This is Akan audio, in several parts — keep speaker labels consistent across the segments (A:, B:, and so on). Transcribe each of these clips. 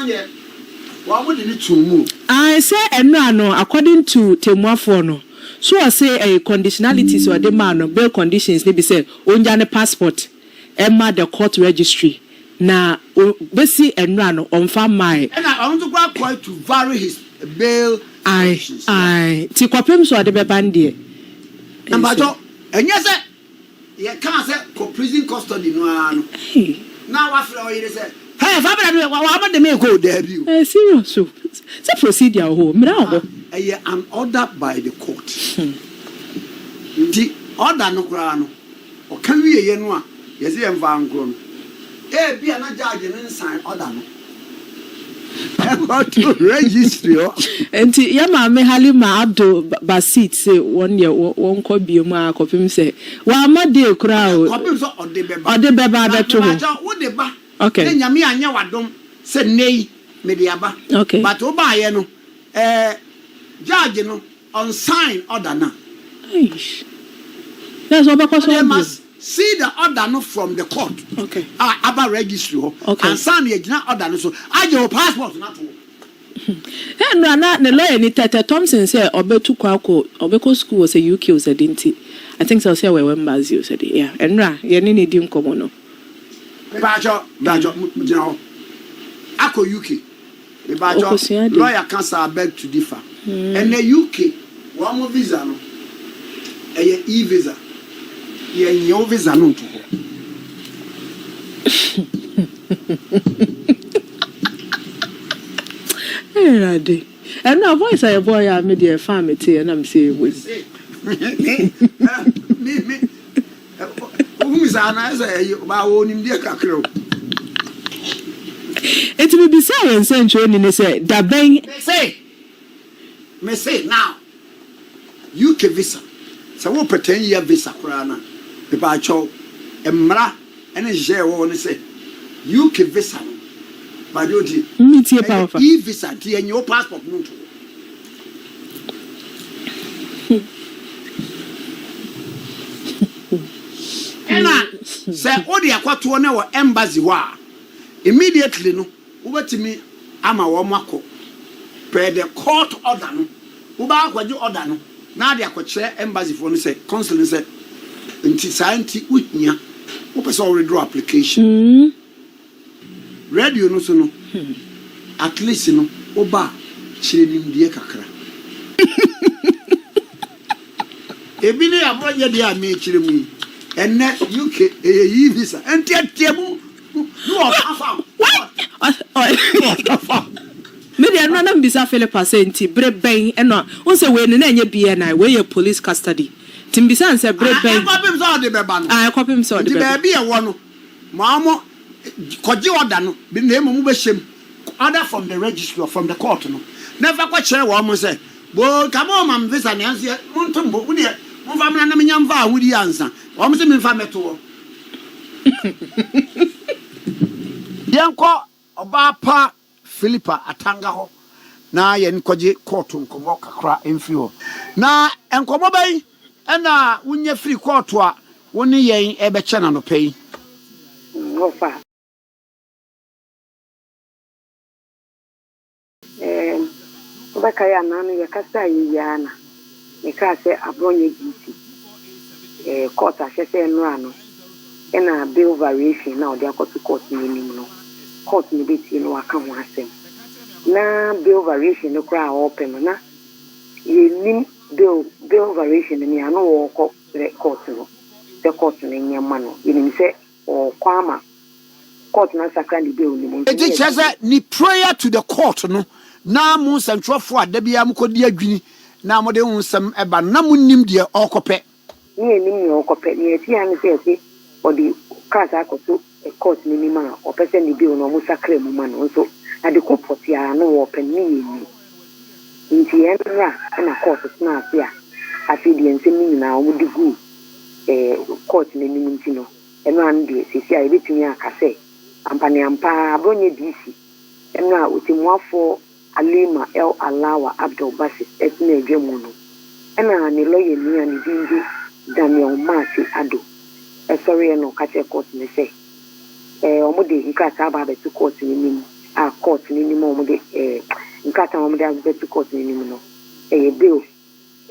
A: Aborɔnyɛ, wɔn de no too mu o.
B: Ae sɛ ɛnora no according to Temuafoɔ no so ɔse ɛyɛ conditionalities a ɔde maa no bail conditions no bi sɛ ɔngya ne passport ɛma the court registry na bɛsi ɛnora no ɔmfa mmaeɛ.
A: Ɛna ɔno nso koraa kɔe to vary his bail
B: Ae
A: conditions.
B: ae nti kɔpem sɛ ɔde bɛba no deɛ
A: Na
B: ɛyɛ sɛ.
A: mpakyɛw ɛnyɛ sɛ Yɛ kaa sɛ kɔ prison custody no ara no na wafrɛ wo yere sɛ hey fa bra me wa wa de me kɔ o daabi o.
B: Ɛyɛ serious o sɛ procedure wɔ hɔ o mmara wɔ hɔ.
A: Ɛyɛ an order by the court nti order no koraa no ɔka wieɛ no a yɛse yɛmfa nkorɔ no ebia na judge no nsan order no. Ɛkɔto registry hɔ.
B: Nti yɛ maame Halima Abdul Basit se wɔn deɛ wɔnkɔ biom ara kɔpem sɛ wamma day koraa o.
A: Kɔpem sɛ ɔde bɛba.
B: Ɔde bɛba
A: Na
B: abɛto hɔ.
A: mepakyɛw wode ba
B: Okay.
A: na Nyame anyɛ w'adom sɛ nnɛ yi mede aba
B: Okay.
A: but wobaayɛ no eh judge no ɔnsign order no a.
B: Eish. Na sɛ ɔbɛkɔ so
A: They
B: abiem.
A: must see the order no from the court
B: Okay.
A: a aba registry hɔ
B: Okay.
A: ansa na yɛgyina order no so agye wo passport no ato hɔ.
B: Ɛnora na ne lawyer ni Tete Thompson sɛ ɔbɛtu kwan akɔ ɔbɛkɔ school wɔ sɛ UK o sɛ de nti I think sɛ ɔsɛ wɔwɔ embassy o sɛ de yeah ɛnora yɛne ne di nkɔmɔ no.
A: Mepaakyɛw, mepaakyɛw, mo gyina hɔ. Akɔ UK. Mepaakyɛw,
B: Ɔkɔsua de.
A: lawyer ka saa beg to differ. Ɛnɛ UK wɔn mo visa no ɛyɛ e-visa. Yɛ nye wo visa no nto hɔ.
B: Awurade. Ɛnora voice a yɛbɔɔ yɛ a me deɛ ɛfaa me teeɛ na me sɛ ɛwɔ
A: Me me me me Wohu me saa na ayɛ sɛ ɛyi ɔbaa wɔ nimdeɛ kakra o.
B: Enti mebisaa yɛn sɛnkyerɛwni no sɛ, Da bɛn?
A: Mese, mese now UK visa, sɛ wopɛ ten year visa koraa no a, mepaakyɛw, mmara ne nhyehyɛe a ɛwɔ hɔ ne sɛ UK visa no, mpakyɛw wotie,
B: Metie paa
A: ɛyɛ
B: ɔfa.
A: e-visa nti yɛnnye wo passport no nto hɔ. Ɛna sɛ wode akɔtoɔ no wɔ embassy hɔ a, immediately no wobɛtumi ama wɔn akɔ per the court order no, wobɛakɔ akɔgye order no na ade akɔkyerɛ embassy foɔ no sɛ, consul no sɛ, nti saa nti wohia, wopɛ sɛ wo withdraw application. Radio no so no, at least no woba a, kyerɛ nimdeɛ kakra. Ebi ne aborɔnyɛ deɛ a mekyerɛ mu yi. Ɛnnɛ UK ɛyɛ yi visa. Nteatea mu ne wɔka fa ho. Ne wɔka fa ho.
B: Me deɛ ɛno na mebisa Philippa sɛ nti bere bɛn ɛna wohu sɛ wei no na ɛnyɛ BNI wei yɛ police custody nti mebisa no sɛ bere
A: Ah,
B: bɛn
A: ɛkɔpem sɛ ɔde bɛba no.
B: ah ɛkɔpem sɛ ɔde
A: Nti
B: bɛba.
A: baabi a ɛwɔ no, Ma wɔn kɔgye order no bi na mmom wobɛhyɛ mu, order from the registry or from the court no, na fa kɔkyerɛ wɔn sɛ, Boo, nka moama me visa nanso yɛ, monto mbo, mo deɛ momfa mmra na menya mfa ahodie ansa. Wɔn se memfa mmɛto hɔ. Yɛnkɔ ɔbaa pa Philippa Atanga hɔ na yɛnkɔgye kɔɔto nkɔmmɔ kakra mfiri hɔ. Na nkɔmmɔ bɛn na wunya firi kɔɔto a wo ne yɛn rebɛkyɛ no anɔpa yi?
C: Wɔfa. Ɛɛm, wobɛkae a naano yɛkasaa yɛ yi ara na mekaa sɛ aborɔ nyɛ GC. Ɛɛ, court ahyɛ sɛ nnora no ɛna bail variation no a ɔde akɔto court no anim no, court no bɛtie na waka ho asɛm. Na bail variation no koraa a ɔrepɛ no, na yɛnnim bail, bail variation no nea na ɔrekɔ srɛ court no sɛ court no nyɛ mma no. Yɛnim sɛ ɔrekɔ ama court no asakra ne bail no mu nti
A: Enti
C: ne
A: kyerɛ
C: yɛde.
A: sɛ ne prayer to the court no na mo nsɛntwerɛfoɔ a da biara mokɔdi adwini na mode ho nsɛm ba no na monnim deɛ ɔrekɔpɛ.
C: Ne yɛnnim nea ɔrekɔpɛ. Nea ɛte ara ne sɛ yɛse ɔde krataa akɔto court no anim a ɔpɛ sɛ ne bail no wɔsakra mu ma no nso ade ko pɔtee a na ɔrepɛ no ne yɛnnim. Nti ɛnora na court tenaa ase a afei deɛ nsɛm no nyinaa wɔde guu court no anim nti no Ɛno ano deɛ, seesei a yɛbɛtumi aka sɛ, ampaneampa ara, Aborɔnyɛ DC no a Ɔtɛmmuafoɔ Alima El Alawa Abdel Basit tena adwa mu no, ɛna ne lɔyani a ne din de Daniel Martey Addo sɔreeɛ na ɔka kyerɛɛ kɔɔto no sɛ, wɔde nkrataa aba abɛto kɔɔto no anim a court no anim a wɔde eh, nkrataa a wɔde abɛto court no anim no, ɛyɛ bail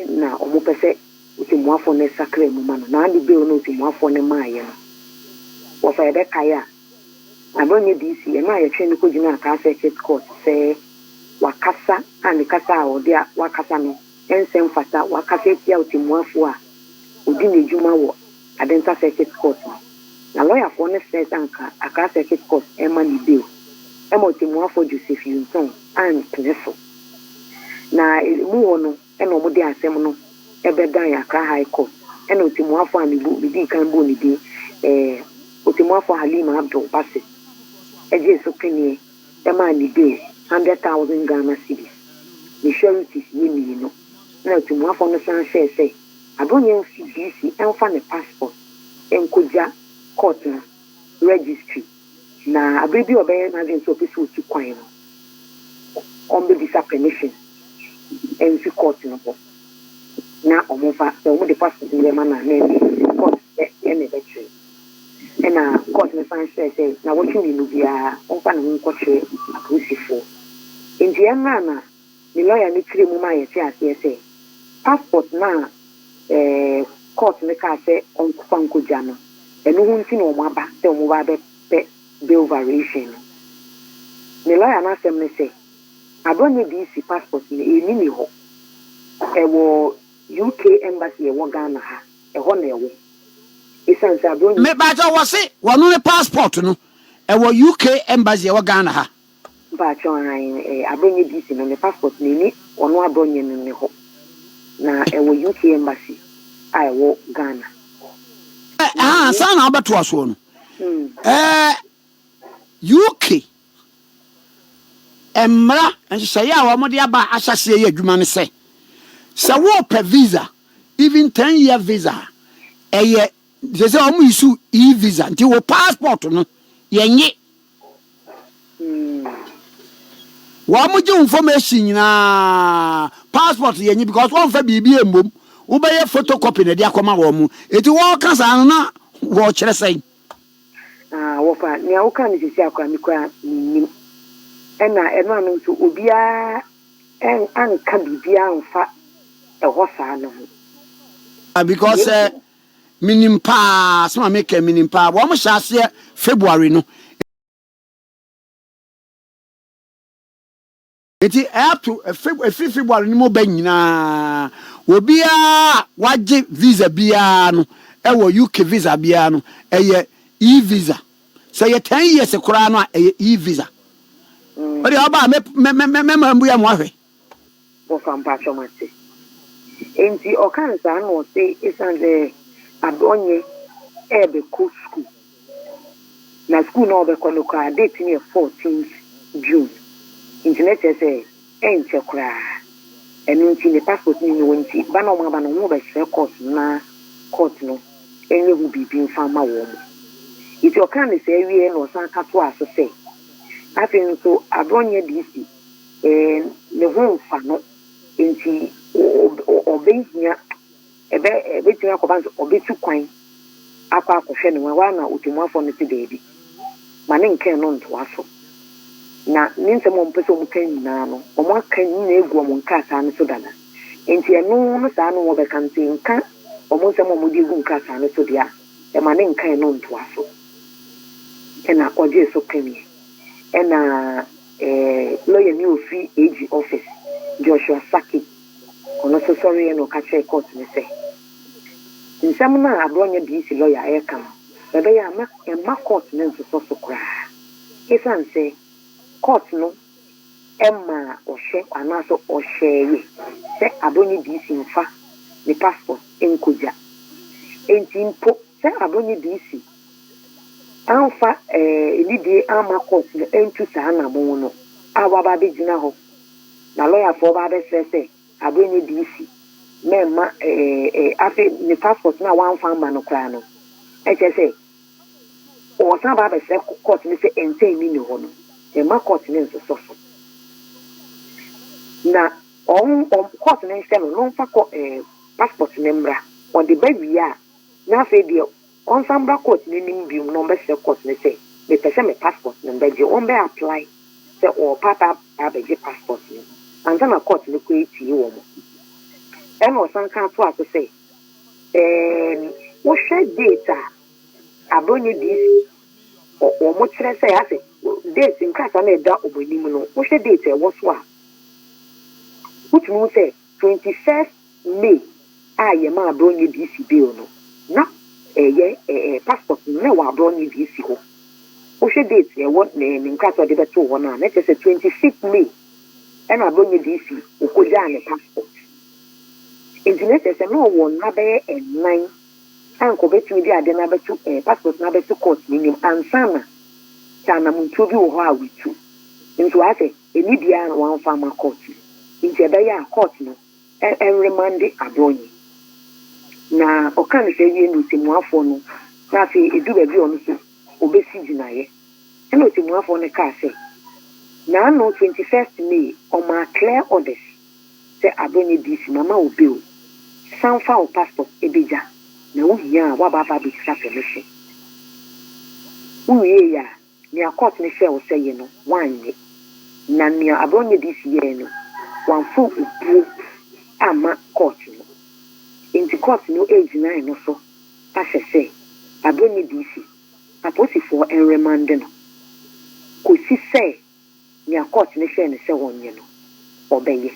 C: na wɔpɛ sɛ ɔtɛmmuafoɔ no sakra mu ma no. Na ade bail no ɔtɛmmuafoɔ no maaeɛ no, wɔfa yɛbɛkae a, Abronye DC, ɛno a yɛtwee no kɔgyinaa Accra Circuit Court sɛ wakasa a ne kasa a ɔde a wakasa no ɛnsɛ mfata, wakasa atia ɔtɛmmuafoɔ a ɔdi n'adwuma wɔ Adenta Circuit Court no. Na lɔyafoɔ no srɛɛ sɛ anka Accra Circuit Court mma no bail ɛma ɔtɛmmuafoɔ Joseph Yuntong ampene so. Na ɛmu hɔ no ɛna wɔde asɛm no bɛdan Accra High Court ɛna ɔtɛmmuafoɔ a mebu medii kan bɔɔ ne din ɛɛ Ɔtɛmmuafoɔ Halima Abdul Basit gyee so peneɛ maa ne bail 100,000 Ghana cedis, ne sureties yɛ mmienu. Ɛna ɔtɛmmuafoɔ no san hyɛɛ sɛ Abronye mfi DC mfa ne passport nkɔgya court no registry na bere bi a ɔbɛyɛ n'adwene sɛ ɔpɛ sɛ ɔtu kwan no, ɔmbɛbisa permission mfi court no hɔ na wɔmfa, sɛ wɔde passport no bɛma no a na ɛnneɛ court pɛ na ɛbɛkyerɛ. Ɛna court no san hyɛɛ sɛ nnawɔtwe mmienu biara ɔmfa ne ho nkɔkyerɛ apolisifoɔ. Enti ɛmmra na ne lawyer no kyerɛɛ mu maa yɛtee aseɛ sɛ passport no a ɛɛ court no kaa sɛ ɔmfa nkɔgya no, ɛno ho nti na wɔaba sɛ wɔba abɛpɛ bail variation no. Ne lawyer no asɛm ne sɛ, Abronye DC passport no ɛnni ne hɔ. Ɛwɔ UK embassy a ɛwɔ Ghana ha, ɛhɔ na ɛwɔ. Ɛsiane sɛ Abronye.
A: Mepakyɛw wɔse wɔno ne passport no ɛwɔ UK embassy ɛwɔ Ghana ha.
C: Mpakyɛw aane eh Abronye DC no ne passport no ɛni ɔno Abronye no ne hɔ na ɛwɔ UK embassy a ɛwɔ Ghana.
A: Eh ahaa ansa na wobɛtoa soɔ no eh UK mmara nhyehyɛeɛ a wɔde aba ahyɛaseɛ yɛ adwuma ne sɛ, sɛ worepɛ visa, even ten year visa a, ɛyɛ sɛ sɛ wɔn use e-visa nti wo passport no yɛnye. Wɔn gye wo information nyinaa, passport yɛnye because wɔnfa biribi mmom, wobɛyɛ photocopy na ɛde akɔma wɔn. Eti wɔka saa no na wɔkyerɛ sɛn?
C: Ah wɔfa nea woka no sisi a koraa me koraa mennim. Ɛna ɛno ano nso obiara anka biribiara amfa ɛhɔ saa no ho.
A: Because sɛ menim paa asɛm a meka yi menim paa wɔn hyɛ aseɛ February no. Enti up to ɛfiri February no mu ba nyinaa, obiara a wagye visa biara no, ɛwɔ UK visa biara no, ɛyɛ e-visa. Sɛ ɛyɛ ten years koraa no a, ɛyɛ e-visa. Wodeɛ ɔba a, mɛma mbua mo ahwɛ.
C: Wɔfa mpakyɛw mate. Enti ɔkaa no saa na ɔse esiane sɛ Abronye ɛɛbɛkɔ sukuu na sukuu no a ɔbɛkɔ no koraa date no yɛ fourteenth June nti na kyerɛ sɛ ɛnkyɛ koraa ɛno nti ne passport no nni hɔ nti ba na wɔn aba no wɔn bɛsrɛ court no na court no nyɛ ho biribi mfa mma wɔn. Nti ɔkaa no saa wieɛ na ɔsan ka toaa so sɛ afei nso Abronye DC ne ho mfa no, enti ɔbɛhia, ɛbɛ, ɛbɛtumi akɔba no sɛ ɔbɛtu kwan akɔ akɔhwɛ ne ho. Ɛhɔ ara na ɔtɛmmuafoɔ no se daabi, ma ne nka ɛno ntoa so. Na ne nsɛm a wɔpɛ sɛ wɔka nyinaa no, wɔaka ne nyinaa agu wɔn nkrataa no so dada. Enti ɛno no saa no wɔbɛka nti nka wɔn nsɛm a wɔde agu nkrataa no so deɛ a, ɛma ne nka ɛno ntoa so. Ɛna ɔgyee so peneɛ. Ɛna lɔyani a ofi AG office, Joshua Sackey, ɔno nso sɔreeɛ na ɔka kyerɛɛ court no sɛ, nsɛm no a Aborɔnyɛ DC lɔya reka no, ɛbɛyɛ a mma mma court no nsosɔ so koraa esiane sɛ court no maa ɔhyɛ anaasɛ ɔhyɛeɛ sɛ Aborɔnyɛ DC mfa ne passport nkɔgya. Enti mpo sɛ Aborɔnyɛ DC amfa anidie amma court no antu saa anamon no a waba abɛgyina hɔ na lɔyafoɔ ba abɛsrɛ sɛ aberɛ nyɛ DC mɛmma afei ne passport no a wamfa amma no koraa no ɛkyerɛ sɛ ɔsan ba abɛsrɛ court no sɛ ɛnsɛ nni ne hɔ no mma court no nsosɔ so na ɔn court no nhyɛ no na ɔmfa kɔ passport no mmra ɔde ba wie a na afei deɛ Ɔnsan mbra court no enyim bio na ɔmbɛserɛ court no sɛ mepɛ sɛ me passport no mbɛgye, ɔmbɛ apply sɛ ɔɔpa aba abɛgye passport no ansa na court no koraa atie wɔn. Ɛna ɔsan ka toaa so sɛ, Ɛɛm, wohwɛ date a Abronye DC wɔn kyerɛ sɛ asɛ date nkrataa no a ɛda wɔn anim no, wohwɛ date a ɛwɔ so a, wotumi hu sɛ 21st May a yɛmaa Abronye DC bail no, na ɛyɛ ɛɛ passport no na ɛwɔ Abronye DC hɔ. Wohwɛ date a ɛwɔ ne ne nkrataa a ɔde bɛtoo hɔ no a, na kyerɛ sɛ 25th May ɛna Abronye DC ɔkɔgyaa ne passport. Nti na kyerɛ sɛ na ɔwɔ nna bɛyɛ nnan a anka ɔbɛtumi de ade no abɛto ɛɛ passport no abɛto court no anim ansa na sɛ anamontuo bi wɔ hɔ a watu. Nso ayɛ sɛ ɛni biara na wamfa amma court no. Nti ɛbɛyɛ a court no ɛnremande Aborɔnyi. Na ɔkaa no saa wie no ɔtɛmmuafoɔ no, na afei ɛduru baabi a ɔno nso ɔbɛsi gyinaeɛ. Ɛna ɔtɛmmuafoɔ no kaa sɛ, Naano 21st May ɔmaa clear orders sɛ Aborɔnyi DC mama wo bail, san fa wo passport bɛgya na wohia a woaba aba abɛsisa permission. Wowieeɛ a, Nea court no hyɛɛ wo sɛ yɛ no, woanyɛ. Na nea Abrɔnyɛ DC yɛe no, wamfa obuo amma court no. Enti court no regyina ɛno so ahyɛ sɛ Abrɔnyɛ DC, apolisifoɔ nremande no kɔsi sɛ nea court no hyɛɛ no sɛ ɔnyɛ no, ɔbɛyɛ.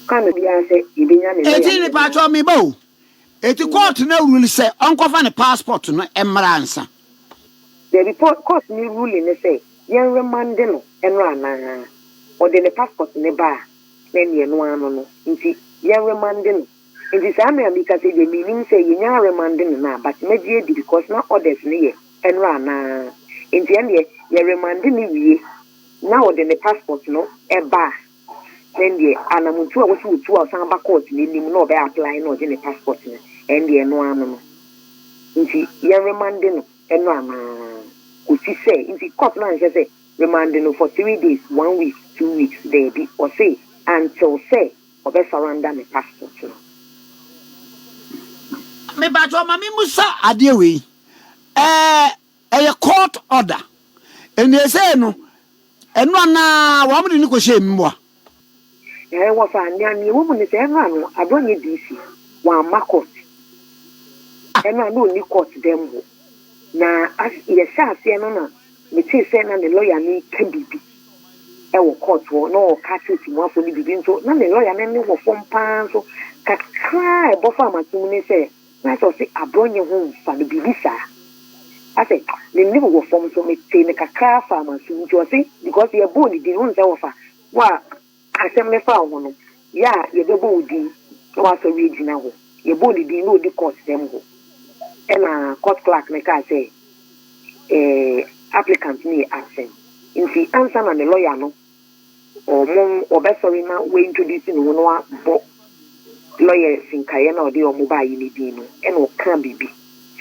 C: Kwan biara sɛ yɛbɛnya ne lɔya
A: Eti
C: no.
A: mepatwɔ me ba o, eti court no rule sɛ ɔnkɔfa ne passport no mmra ansa?
C: Dabi, court no ruling ne sɛ yɛn remande no ɛno anaa? Ɔde ne passport no ba a, na ɛneɛ ɛno ara no no, nti yɛn remande no. Nti saa mmerɛ a mekasa yi deɛ mennim sɛ yɛnya remande no no a, but mɛgye adi because na orders no yɛ ɛnora anaa? Nti ɛndeɛ yɛ remande no wie na ɔde ne passport no ba a, na ɛndeɛ anamontuo a ɛwɔ sɛ ɔtu a ɔsan ba court no anim na ɔbɛ apply na ɔgye ne passport no, ɛndeɛ ɛno ara no no. Nti yɛn remande no ɛno anaa? Kɔsi sɛ, nti court no anhyɛ sɛ remande no for 3 days, one week, 2 weeks, daabi, ɔse until sɛ ɔbɛ surrender ne passport no.
A: Mepatwɔ ma memusa adeɛ wei. Ɛyɛ court order. Ɛnna ɛsɛ no, ɛno anaa wɔn de ne kɔhyɛ mmoa?
C: Wɔfa nea ɛwɔ mu ne sɛ ɛno ano Abrɔnyɛ DC wamma court. Ɛno a na ɔnni court dɛm hɔ. Na as yɛhyɛ aseɛ no na metee sɛ na ne lawyer no ka biribi ɛwɔ court hɔ na ɔka kyerɛ timuafoɔ no biribi nso na ne lawyer no ne wɔ fam paa nso kakra a ɛbɔ fa amasom ne sɛ na sɛ ɔse Abrɔnyɛ ho mfa no biribi saa. Asɛ ne nne wɔ fam nso metee ne kakra fa amasom nti ɔse because yɛbɔɔ ne din, wohu sɛ wɔfa wo a asɛm ne fa wo ho no yɛ a yɛbɛbɔ wo din na wasɔre agyina hɔ. Yɛbɔɔ ne din na ɔdi court dɛm hɔ. Ɛna court clerk no kaa sɛ applicant no yɛ absent. Nti ansa na ne lawyer no ɔmo ɔbɛsɔre na wɔintroduce ne ho na wabɔ lawyers nkaeɛ na ɔde ɔmo baayɛ ne din no, ɛna ɔka biribi.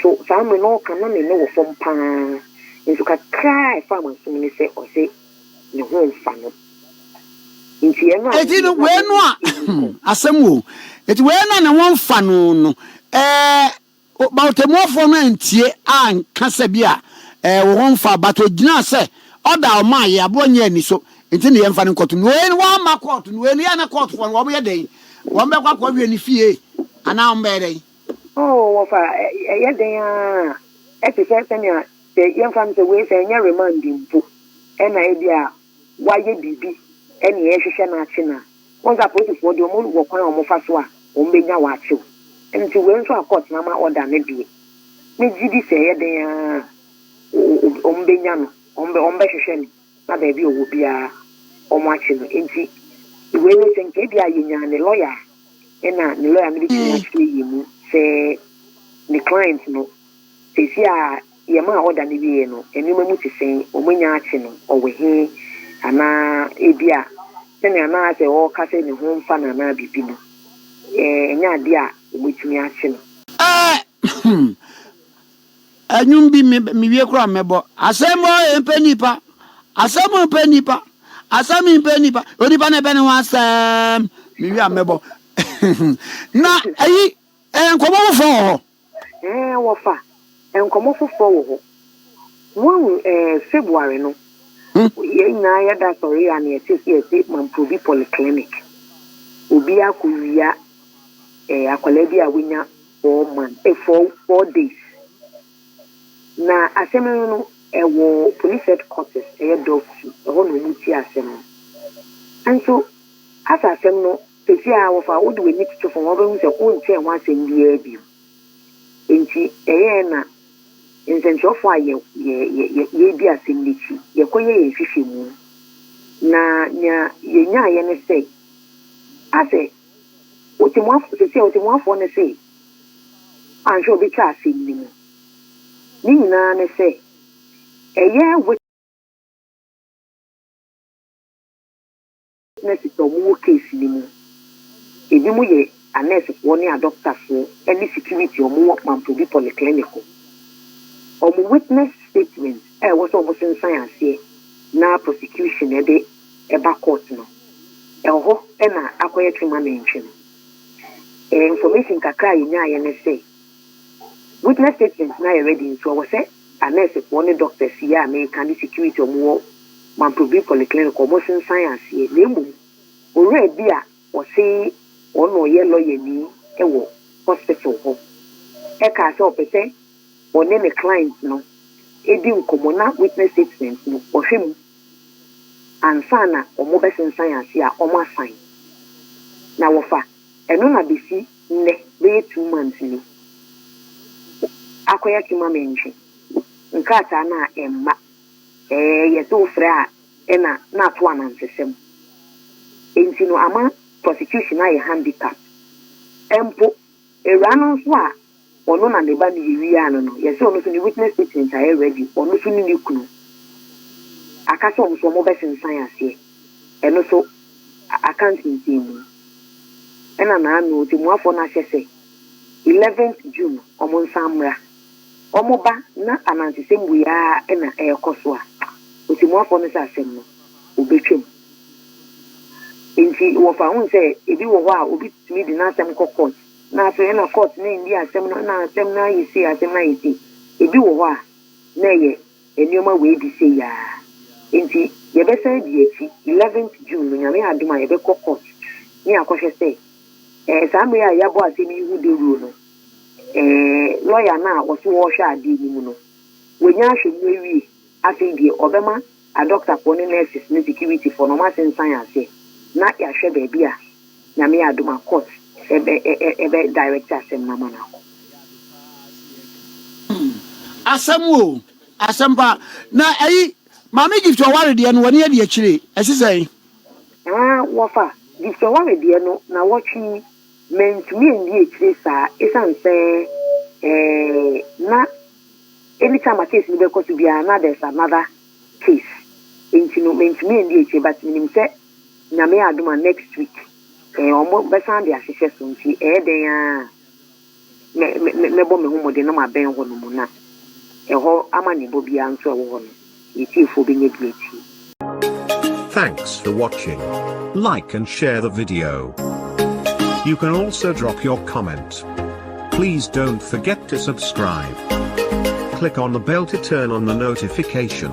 C: So saa mmerɛ na ɔka na ne ne wɔ fam paa. Nso kakra a ɛfa amasom ne sɛ ɔse ne ho mfa no. Nti ɛno a
A: Eti no wei no a asɛm o. Eti wei no a ne ho mfa no, ba ɔtɛmuafoɔ no antie anka sɛ bi a wo ho mfa, but ogyina sɛ ɔda a ɔmaa yɛ aboɔ nyɛ ani so nti ne yɛmfa no nkɔto no. Wei no wamma court no, wei no yɛ na courtfoɔ no wɔn yɛ dɛn? Wɔn bɛkɔ akɔhwɛ ne fie anaa wɔn bɛyɛ dɛn?
C: Oh, wɔfa ɛyɛ den a ɛte sɛ sɛnea sɛ yɛmfa no sɛ wei sɛ ɛnyɛ remand mpo, ɛna ebi a wayɛ biribi ɛne yɛhwehwɛ no akye no a, wɔn sɛ apolisifoɔ deɛ wɔn wɔ kwan a wɔfa so a wɔn bɛnya wɔakyew. Nti wei nso a court na ama order no deɛ, megye di sɛ ɛyɛ den a wɔn bɛnya no, wɔn bɛhwehwɛ no na baabi a ɔwɔ biara wɔn akye no. Nti wei no sɛ nka ebi a yɛnya ne lawyer a, ɛna ne lawyer no bɛtumi akyerɛ yɛn mu sɛ ne client no sɛsi a yɛma order no wie no, nneɛma mu te sɛn, wɔn anya akye no, ɔwɔ he, anaa ebi a sɛnea anaa sɛ ɔreka sɛ ne ho mfa no anaa biribi no, ɛnyɛ adeɛ a wɔbɛtumi akye no.
A: Ɛnwom bi mewie koraa mɛbɔ. Asɛm o mpɛ nipa, asɛm o mpɛ nipa, asɛm mpɛ nipa, onipa na ɛpɛ ne ho asɛm. Mewie a mɛbɔ. Na ɛyi nkɔmmɔ foforɔ wɔ hɔ.
C: Wɔfa nkɔmmɔ foforɔ wɔ hɔ. Wɔn February no. Yɛn nyinaa yɛda sɔre a na yɛte sɛ yɛte Mamprobi Polyclinic. Obi akɔwia eh, akwadaa bi a wanya 4 months, eh, 4 days. Na asɛm no no, ɛwɔ police headquarters, ɛyɛ Dɔktu, ɛhɔ na wɔn ti asɛm no. Nso, asa asɛm no, sɛsi a wɔfa wode w'ani toto fam, wɔbɛhu sɛ wonkyɛn ho asɛm biara bio. Nti, ɛyɛɛ na nsɛntwerɛfoɔ a yɛ yɛ yɛ yɛredi asɛm n'akyi, yɛkɔyɛ yɛn hwehwɛmu. Na nea yɛnyaeɛ ne sɛ, asɛ otemuafo sɛsi a otemuafoɔ no se anhwɛ obɛtwa asɛm no mu. Ne nyinaa ne sɛ, ɛyɛ witnesses a wɔwɔ case no mu. Ebi mo yɛ anɛɛsefoɔ ne adɔktafoɔ ne security a wɔwɔ Mamprobi Polyclinic hɔ. Wɔn witness statement a ɛwɔ sɛ wɔn sensan aseɛ na prosecution de ɛba court no, ɛwɔ hɔ ɛna akɔyɛ twema nantwi no. Information kakra a yɛnyaeɛ ne sɛ, witness statement no ayɛ ready, nso ɛwɔ sɛ anɛɛsefoɔ ne doctors yi a meka ne security a wɔwɔ Mamprobi Polyclinic wɔn sensan aseɛ. Na mmom, owura bi a ɔse ɔno ɔyɛ lɔyani wɔ hospital hɔ ɛkaa sɛ ɔpɛ sɛ ɔne ne client no edi nkɔmmɔ na witness statement no ɔhwɛ mu ansa na wɔn bɛsensan ase a wɔn asan. Na wɔfa ɛno na besi nnɛ bɛyɛ 2 months ni, akɔyɛ twema mentwe nkrataa no a ɛmma yɛsɛ wofrɛ a ɛna na ato anansesɛm. Nti no ama prosecution ayɛ handicap. Mpo ewura no nso a ɔno na ne ba no yɛ wia no no, yɛsɛ ɔno nso ne witness statement ayɛ ready. Ɔno nso ne ne kunu aka sɛ ɔmo nso ɔmo bɛsensan aseɛ. Ɛno nso aka nsensɛn mu. Ɛna n'ano otemuafoɔ no ahyɛ sɛ 11th June ɔmo nsan mmra. Ɔmo ba na anansesɛm wei ara ɛna ɛrekɔ so a, otemuafoɔ no sɛ asɛm no obetwam. Nti wɔfa ho sɛ ebi wɔ hɔ a obi tumi de n'asɛm kɔ court na afei ɛna court ne ndi asɛm no na asɛm no ayɛ sei, asɛm no ayɛ sei. Ebi wɔ hɔ a na ɛyɛ nneɛma wei bi sei yaa. Nti yɛbɛsan di akyi 11th June no, Nyame adom a, yɛbɛkɔ court ne akɔhwɛ sɛ saa mmere a yɛabɔ asɛm yi ho dawuro no, lɔya no a wɔso wɔrehwɛ adeɛ no mu no, wɔnya ahwɛ mu awie. Afei deɛ ɔbɛma adɔktafoɔ ne nurses ne securityfoɔ no ɔmo asensan aseɛ na yɛahwɛ baabi a Nyame yɛ adom a court ɛbɛ direct asɛm no ama no akɔ.
A: Asɛm o, asɛm pa. Na ɛyi Maame Gift ɔware deɛ no, wɔne adi akyire ɛsi sɛn?
C: Ah, wɔfa Gift ɔware deɛ no na wɔtwe mantumi andi akyire saa, ɛsiane sɛ na anytime a case no bɛkɔ so biara na there's another case. Nti no mantumi andi akyire, but menim sɛ Nyame yɛ adom a next week ɔmo bɛsan de ahyehyɛ so. Nti ɛyɛ dɛn a mɛbɔ me ho mmɔden na mabɛn hɔ no mu na ɛhɔ amanebɔ biara nso a ɛwɔ hɔ no, yɛtiefoɔ bɛnya bi atie.
D: Thanks for watching. Like and share the video. You can also drop your comment. Please don't forget to subscribe. Click on the bell to turn on the notification.